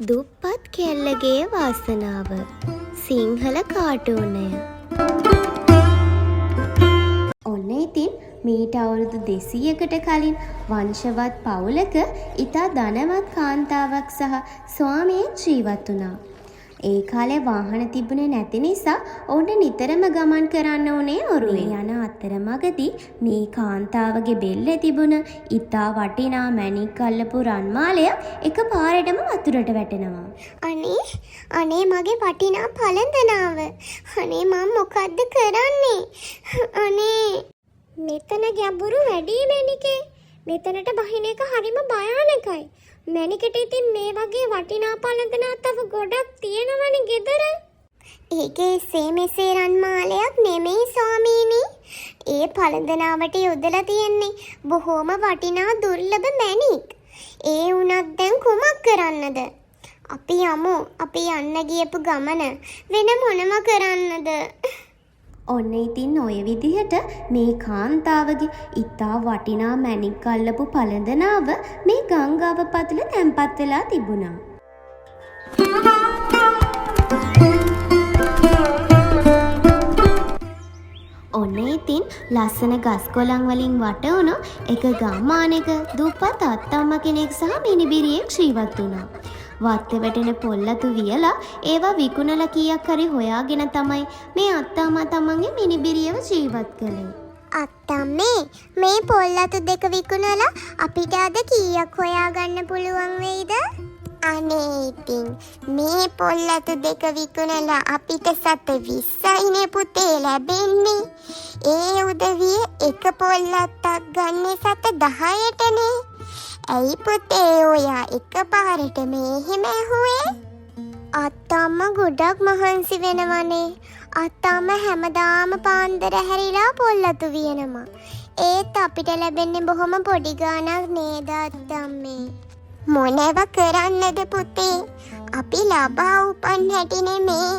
දුප්පත් කෙල්ලගේ වාසනාව සිංහල කාටූනය. ඔන්න ඉතින් මීට අවුරුදු 200කට කලින් වංශවත් පවුලක ඉතා ධනවත් කාන්තාවක් සහ ස්වාමියෙක් ජීවත් වුණා. ඒ කාලේ වාහන තිබුණේ නැති නිසා ඔවුන්ට නිතරම ගමන් කරන්න වුණේ ඔරුවේ. යන අතරමඟදී මේ කාන්තාවගේ බෙල්ලේ තිබුණ ඉතා වටිනා මැණික් අල්ලපු රන් මාලයක් එක පාරටම වතුරට වැටෙනවා. අනේ අනේ, මගේ වටිනා පළඳනාව. අනේ, මං මොකද්ද කරන්නේ? අනේ, මෙතන ගැඹුරු වැඩි මැණිකේ. මෙතනට බහින එක හරිම භයානකයි. මැණිකට ඉතින් මේ වගේ වටිනා පළඳනා තව ගොඩක් තියෙනවනේ ගෙදර. ඒක එසේ මෙසේ රන් මාලයක් නෙමෙයි ස්වාමීනි. ඒ පළඳනාවට යොදලා තියෙන්නේ බොහෝම වටිනා දුර්ලභ මැණික්. ඒ වුණත් දැන් කුමක් කරන්නද? අපි යමු අපි යන්න ගියපු ගමන. වෙන මොනව කරන්නද? ඔන්න ඉතින් ඔය විදිහට මේ කාන්තාවගේ ඉතා වටිනා මැණික් අල්ලපු පළඳනාව මේ ගංගාව පතුල තැන්පත් වෙලා තිබුණා. ඔන්න ඉතින් ලස්සන ගස් කොළන් වලින් වට වුණු එක ගම්මානක දුප්පත් අත්තම්ම කෙනෙක් සහ මිනිබිරියෙක් ජීවත් වුණා. වත්තේ වැටෙන පොල් අතු වියලා ඒවා විකුණලා කීයක් හරි හොයාගෙන තමයි මේ අත්තම්මා තමන්ගේ මිනිබිරියව ජීවත් කළේ. අත්තම්මේ, මේ පොල් අතු දෙක විකුණලා අපිට අද කීයක් හොයාගන්න පුළුවන් වෙයිද? අනේ ඉතින් මේ පොල් අතු දෙක විකුණලා අපිට සත 20යිනේ පුතේ ලැබෙන්නේ. ඒ උදවිය එක පොල් අත්තක් ගන්නේ සත 10ටනේ. ඇයි පුතේ ඔයා එකපාරට මේ එහෙම ඇහුවේ? අත්තම්ම ගොඩක් මහන්සි වෙනවනේ. අත්තම්ම හැමදාම පාන්දර හැරිලා පොල් අතු වියනවා. ඒත් අපිට ලැබෙන්නේ බොහොම පොඩි ගාණක් නේද අත්තම්මේ? මොනව කරන්නද පුතේ? අපි ලබා උපන් හැටි නෙමේ.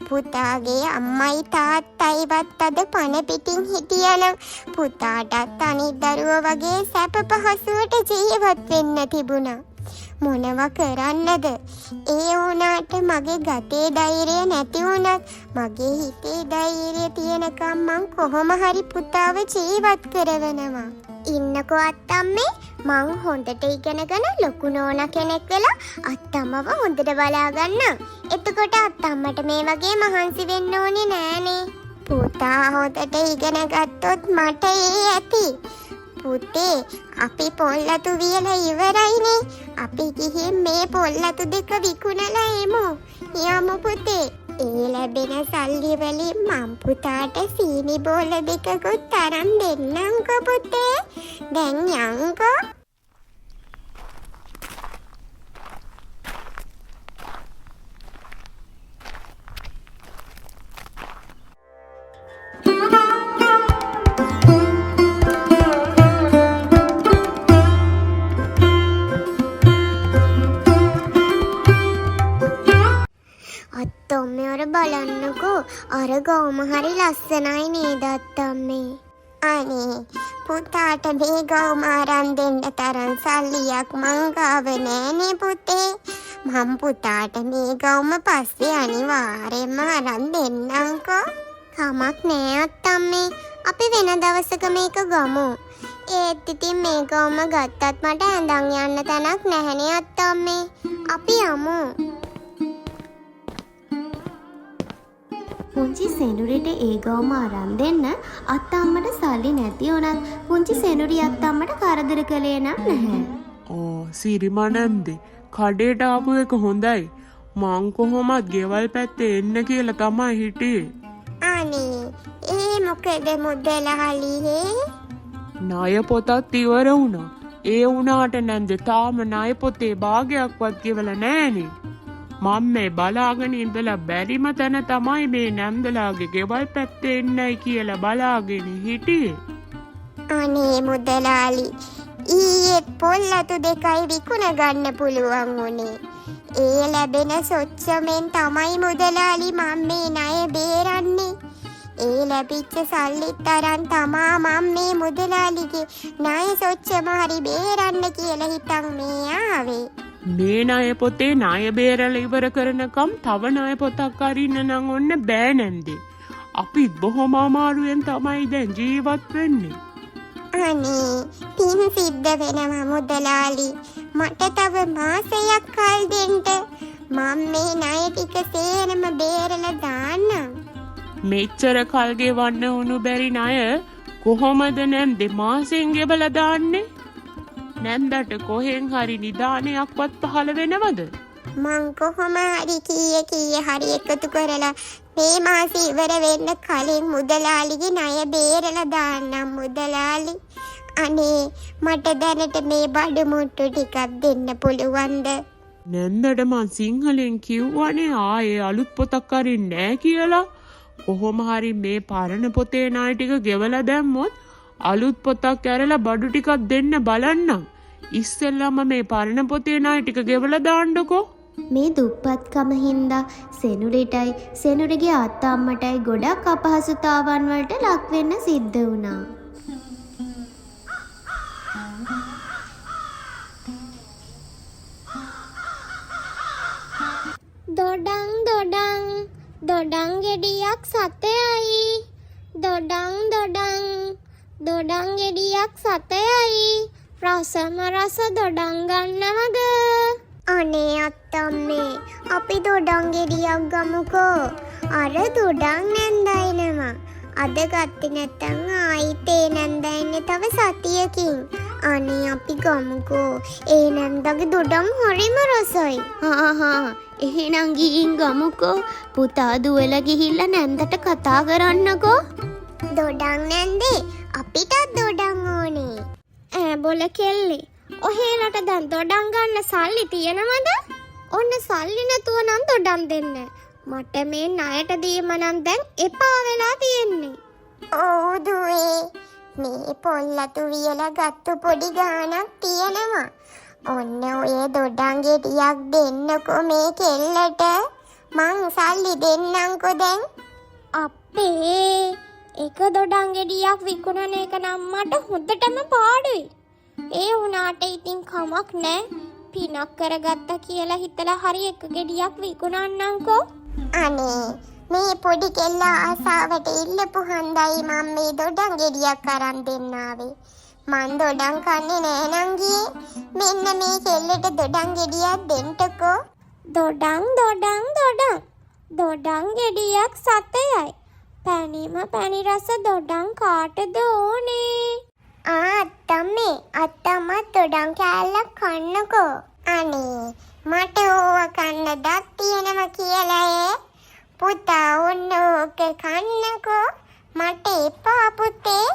පුතාගේ අම්මයි තාත්තයිවත් අද පණ පිටින් හිටියනම් පුතාටත් අනිත් දරුවෝ වගේ සැප පහසුවට ජීවත් වෙන්න තිබුණා. මොනව කරන්නද? ඒ වුණාට මගේ ගතේ ධෛර්යය නැති වුණත් මගේ හිතේ ධෛර්යය තියෙනකම් මං කොහොම හරි පුතාව ජීවත් කරවනවා. ඉන්නකෝ අත්තම්මේ, මං හොඳට ඉගෙනගෙන ලොකු නෝනා කෙනෙක් වෙලා අත්තම්මව හොඳට බලා ගන්නම්. එතකොට අත්තම්මට මේ වගේ මහන්සි වෙන්න ඕනේ නෑනේ. පුතා හොඳට ඉගෙන ගත්තොත් මට ඒ ඇති. පුතේ, අපි පොල් අතු වියලා ඉවරයිනේ. අපි ගිහින් මේ පොල් අතු දෙක විකුණලා එමු. යමු පුතේ. ඒ ලැබෙන සල්ලි වලින් මං පුතාට සීනි බෝල දෙකකුත් අරන් දෙන්නම්කෝ පුතේ. දැන් යන්කෝ. අත්තම්මේ, අර බලන්නකෝ, අර ගවුම හරි ලස්සනයි නේද අත්තම්මේ? අනේ පුතාට මේ ගවුම අරන් දෙන්න තරම් සල්ලියක් මං ගාව නෑනේ පුතේ. මං පුතාට මේ ගවුම පස්සේ අනිවාර්යෙන්ම අරන් දෙන්නම්කෝ. කමක් නෑ අත්තම්මේ, අපි වෙන දවසක මේක ගමු. ඒත් ඉතින් මේ ගවුම ගත්තත් මට ඇඳන් යන්න තැනක් නැහැනේ අත්තම්මේ. අපි යමු. පුංචි සෙනුරිට ඒ ගවුම අරන් දෙන්න අත්තම්මට සල්ලි නැති වුණත් පුංචි සෙනුරි අත්තම්මට කරදර කළේ නම් නැහැ. ඕ සිරිමනන්දේ, කඩේට ආපු එක හොඳයි. මං කොහොමත් ගෙවල් පැත්තේ එන්න කියලා තමයි හිටියේ. අනේ ඒ මොකද මුදලාලි? ණය පොතත් ඉවර වුණා. ඒ වුණාට නැන්දේ තාම ණය පොතේ භාගයක්වත් ගෙවලා නෑනේ. මං මේ බලාගෙන ඉඳලා බැරිම තැන තමයි මේ නැන්දලාගේ ගෙවල් පැත්තේ එන්නයි කියලා බලාගෙන හිටියේ. අනේ මුදලාලි, ඊයේත් පොල් අතු දෙකයි විකුණ ගන්න පුළුවන් වුණේ. ඒ ලැබෙන සොච්චමෙන් තමයි මුදලාලි මං මේ ණය බේරන්නේ. ඒ ලැබිච්ච සල්ලිත් අරන් තමා මං මේ මුදලාලිගේ ණය සොච්චම හරි බේරන්න කියලා හිතන් මේ ආවේ. මේ ණය පොතේ ණය බේරලා ඉවර කරනකම් තව ණය පොතක් අරින්න නම් ඔන්න බෑ නැන්දේ. අපිත් බොහොම අමාරුවෙන් තමයි දැන් ජීවත් වෙන්නේ. අනේ පින් සිද්ධ වෙනවා මුදලාලි. මට තව මාසයක් කල් දෙන්න. මං මේ ණය ටික සේරම බේරලා දාන්නම්. මෙච්චර කල් ගෙවන්න වුණු බැරි ණය කොහොමද නැන්දේ මාසෙන් ගෙවලා දාන්නේ? නැන්දට කොහෙන් හරි නිදානයක්වත් පහළ වෙනවද? මං කොහොම හරි කීය කීය හරි එකතු කරලා මේ මාසෙ ඉවර වෙන්න කලින් මුදලාලිගේ ණය බේරලා දාන්නම් මුදලාලි. අනේ මට දැනට මේ බඩු මුට්ටු ටිකක් දෙන්න පුළුවන්ද? නැන්දට මං සිංහලෙන් කිව්වනේ ආයේ අලුත් පොතක් අරින්නේ නෑ කියලා. කොහොම හරි මේ පරණ පොතේ ණය ටික ගෙවලා දැම්මොත් අලුත් පොතක් ඇරලා බඩු ටිකක් දෙන්න බලන්නම්. ඉස්සෙල්ලාම මේ පරණ පොතේ ණය ටික ගෙවලා දාන්නකෝ. මේ දුප්පත්කම හින්දා සෙනුරිටයි සෙනුරිගේ අත්තම්මටයි ගොඩක් අපහසුතාවන් වලට ලක් වෙන්න සිද්ධ වුණා. දොඩං දොඩං දොඩං ගෙඩියක් සතයයි. දොඩං දොඩං දොඩං ගෙඩියක් සතයයි. රසම රස දොඩං ගන්නවද? අනේ අත්තම්මේ අපි දොඩං ගෙඩියක් ගමුකෝ. අර දොඩං නැන්දා එනවා. අද ගත්තේ නැත්තම් ආයිත් ඒ නැන්දා එන්නේ තව සතියකින්. අනේ අපි ගමුකෝ. ඒ නැන්දාගේ දොඩම් හරිම රසයි. හා හා එහෙනම් ගිහින් ගමුකෝ. පුතා දුවලා ගිහිල්ලා නැන්දට කතා කරන්නකෝ. දොඩම් නැන්දේ අපිටත් දොඩම් ඕනේ. ඈ බොල කෙල්ලේ ඔහේලට දැන් දොඩම් ගන්න සල්ලි තියෙනවද? ඔන්න සල්ලි නැතුව නම් දොඩම් දෙන්න. මට මේ ණයට දීම නම් දැන් එපා වෙලා තියෙන්නේ. ඔව් දුවේ මේ පොල්ලතු වියලා ගත්තු පොඩි ගාණක් තියෙනවා. ඔන්න ඔය දොඩම් ගෙඩියක් දෙන්නකෝ මේ කෙල්ලට. මං සල්ලි දෙන්නම්කෝ දැන්. අප්පේ එක දොඩම් ගෙඩියක් විකුණන එක නම් මට හොඳටම පාඩුයි. ඒ වුණාට ඉතින් කමක් නෑ. පිනක් කරගත්තා කියලා හිතලා හරි එක ගෙඩියක් විකුණන්නම්කෝ. අනේ මේ පොඩි කෙල්ලා ආසාවට ඉල්ලපු හන්දයි මං මේ දොඩම් ගෙඩියක් අරන් දෙන්න ආවේ. මං දොඩම් කන්නේ නෑ නංගියේ. මෙන්න මේ කෙල්ලට දොඩම් ගෙඩියක් දෙන්නකෝ. දොඩම් දොඩම් දොඩම් දොඩම් ගෙඩියක් සතයයි. පැණිම පැණි රස දොඩම් කාටද ඕනේ? ආ අත්තම්මේ අත්තම්මත් දොඩම් කෑල්ලක් කන්නකෝ. අනේ මට ඕව කන්න දත් තියෙනවා කියලා ඈ. පුතා ඔන්න ඕක කන්නකෝ. මට එපා පුතේ.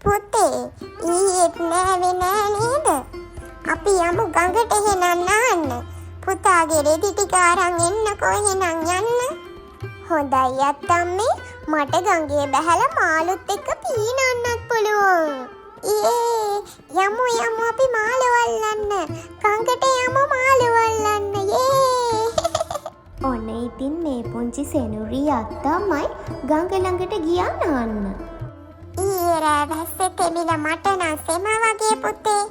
පුතේ ඊයේත් නෑවේ නෑ නේද? අපි යමු ගඟට එහෙනම් නාන්න. පුතාගේ රෙදි ටික අරන් එන්නකෝ එහෙනම් යන්න. හොඳයි අත්තම්මේ මට ගඟේ බැහැලා මාළුත් එක්ක පීනන්නත් පුළුවන්. යේ යමු යමු අපි මාළු අල්ලන්න. ගඟට යමු මාළු අල්ලන්න. යේ ඔන්න ඉතින් මේ පුංචි සෙනුරි අත්තම්මයි ගඟ ළඟට ගියා නාන්න. ඊයේ රෑ වැස්සේ තෙමිලා මට නම් සෙම වගේ පුතේ.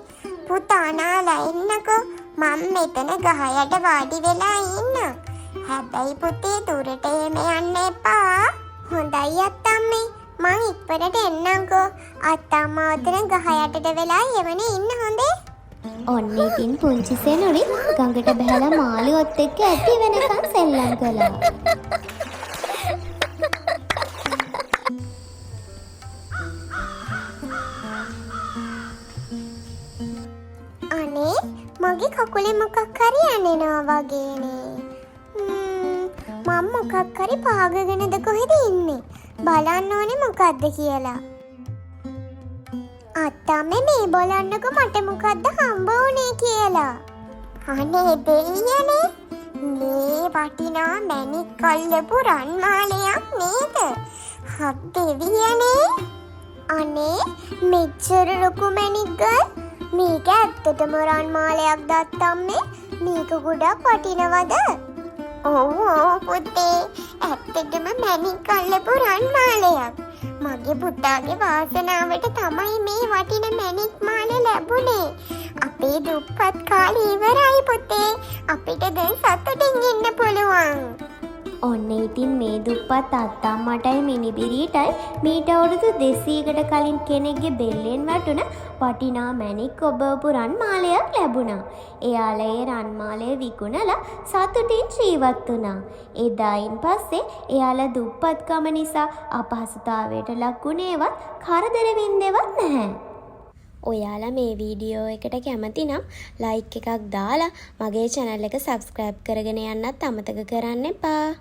පුතා නාලා එන්නකෝ. මං මෙතන ගහ යට වාඩි වෙලා ඉන්නම්. හැබැයි පුතේ දුරට එහෙම යන්න එපා. හොඳයි අත්තම්මේ මං ඉක්මනට එන්නම්කෝ. අත්තම්මා ඔතන ගහ යටට වෙලා එවන ඉන්න හොඳේ. ඔන්න ඉතින් පුංචි සෙනුරි ගඟට බැහැලා මාළුවොත් එක්ක ඇති වෙනකන් සෙල්ලම් කළා. අනේ මගේ කකුලේ මොකක් හරි ඇනෙනවා වගේනේ. මං මොකක් හරි පාගගෙනද කොහෙද ඉන්නේ? බලන්න ඕනේ මොකද්ද කියලා. අත්තම්මේ මේ බලන්නකෝ මට මොකද්ද හම්බ වුනේ කියලා. අනේ දෙයියනේ මේ වටිනා මැණික් අල්ලපු රන් මාලයක් නේද? හත් දෙවියනේ. අනේ මෙච්චර ලොකු මැණික් ගල් මේක ඇත්තටම රන් මාලයක් දත්තම්මේ. මේක ගොඩක් වටිනවද? ඔව් ඔව් පුතේ, ඇත්තටම මැණික් අල්ලපු රන් මාලයක්. මගේ පුතාගේ වාසනාවට තමයි මේ වටින මැණික් මාල ලැබුණේ. අපේ දුප්පත් කාලේ ඉවරයි පුතේ. අපිට දැන් සතුටින් ඉන්න පුළුවන්. ඔන්න ඉතින් මේ දුප්පත් අත්තම්මටයි මිනිබිරියටයි මීට අවුරුදු 200කට කලින් කෙනෙක්ගේ බෙල්ලෙන් වැටුණ වටිනා මැණික් ඔබවපු රන් මාලයක් ලැබුණා. එයාලා ඒ රන් මාලය විකුණලා සතුටින් ජීවත් වුණා. එදායින් පස්සේ එයාලා දුප්පත්කම නිසා අපහසුතාවයට ලක් වුණේවත් කරදර වින්දෙවත් නැහැ. ඔයාලා මේ වීඩියෝ එකට කැමති නම් ලයික් එකක් දාලා මගේ චැනල් එක සබ්ස්ක්‍රයිබ් කරගෙන යන්නත් අමතක කරන්න එපා.